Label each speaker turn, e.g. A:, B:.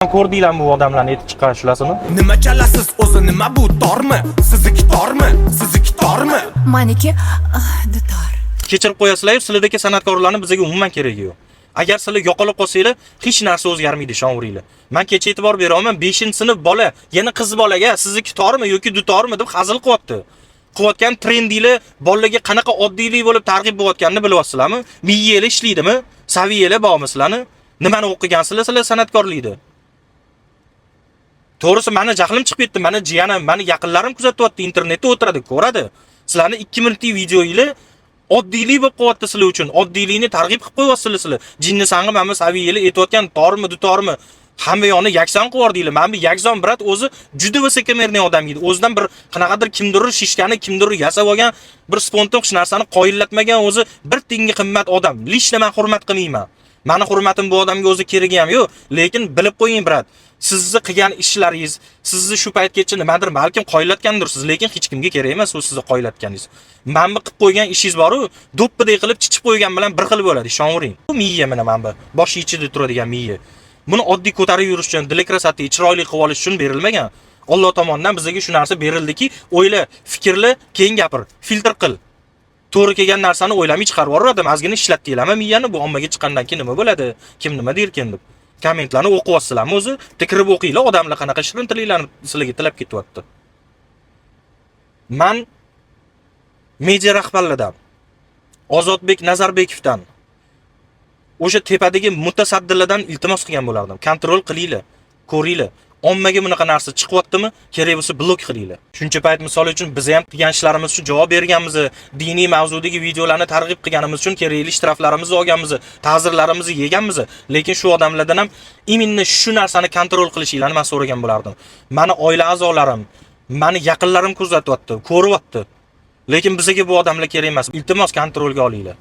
A: Ko'rdinglarmi bu odamlarni aytib chiqqan shulasini?
B: Nima chalasiz o'zi, nima bu, tormi? Sizniki tormi? Sizniki tormi?
C: Maniki dutor.
A: Kechirib qo'yasizlar, sizlardagi san'atkorlarni bizga umuman keragi yo'q. Agar sizlar yo'qolib qolsanglar, hech narsa o'zgarmaydi, ishonaveringlar. Men kecha e'tibor beraman, 5-sinf bola, yana qiz bolaga sizniki tormi yoki dutormi deb hazil qilyapti. Qilayotgan trendinglar bolalarga qanaqa oddiylik bo'lib targ'ib bo'layotganini bilyapsizlarmi? Miyanglar ishlaydimi? Saviyalar bormi sizlarni? Nimani o'qigansizlar sizlar san'atkorlikda? To'g'risi, mani jahlim chiqib ketdi. Mani jiyanim, mani yaqinlarim kuzatyapti, internetda o'tiradi, ko'radi. Sizlarni 2 minutlik videoyinglar oddiylik bo'lib qolyapti sizlar uchun. Oddiylikni targ'ib qilib qo'yapsizlar sizlar. Jinni sang'i mana bu saviyali aytayotgan tormi, dutormi? Hamma yoqni yakson qilib yubordinglar. Mana bu yakson брат o'zi juda высокомерный odam edi. O'zidan bir qanaqadir kimdir shishkani, kimdir yasab olgan bir spontan hech narsani qoyillatmagan, o'zi bir tiyinga qimmat odam. Лично men hurmat qilmayman. Mani hurmatim bu odamga o'zi keragi ham yo'q, lekin bilib qo'ying, брат. Sizni qilgan ishlaringiz, sizni shu paytgacha nimadir balkim qoyillatgandirsiz, lekin hech kimga kerak emas u sizni qoyillatganingiz. Mana bu qilib qo'ygan ishingiz bor-u, do'ppidek qilib chichib qo'ygan bilan bir xil bo'ladi, ishonavering. Bu miya mana bu bosh ichida turadigan miya. Buni oddiy ko'tarib yurish uchun, для красоты, chiroyli qilib olish uchun berilmagan. Alloh tomonidan bizga shu narsa berildiki, o'yla, fikrla, keyin gapir, filtr qil. To'g'ri kelgan narsani o'ylamay chiqarib yuboradi. Ozgina ishlatdinglarmi miyani, bu ommaga chiqqandan keyin nima bo'ladi? Kim nima derkin deb. Kommentlarni o'qiyapsizlarmi o'zi? Bitta kirib o'qinglar, odamlar qanaqa shirin tilinglarni sizlarga tilab ketyapti. Man media rahbarlardan, Ozodbek Nazarbekovdan, o'sha tepadagi mutasaddilardan iltimos qilgan bo'lardim. Контроль qilinglar, ko'ringlar. Ommaga bunaqa narsa chiqyaptimi? Kerak bo'lsa, blok qilinglar. Shuncha payt, misol uchun, biz ham qilgan ishlarimiz uchun javob berganmiz, diniy mavzudagi videolarni targ'ib qilganimiz uchun kerakli shtraflarimizni olganmiz, ta'zirlarimizni yeganmiz. Lekin shu odamlardan ham именно shu narsani контроль qilishinglarni men so'ragan bo'lardim. Mani oila a'zolarim, mani yaqinlarim kuzatyapti, ko'ryapti. Lekin bizga bu odamlar kerak emas. Iltimos, контроль ga olinglar.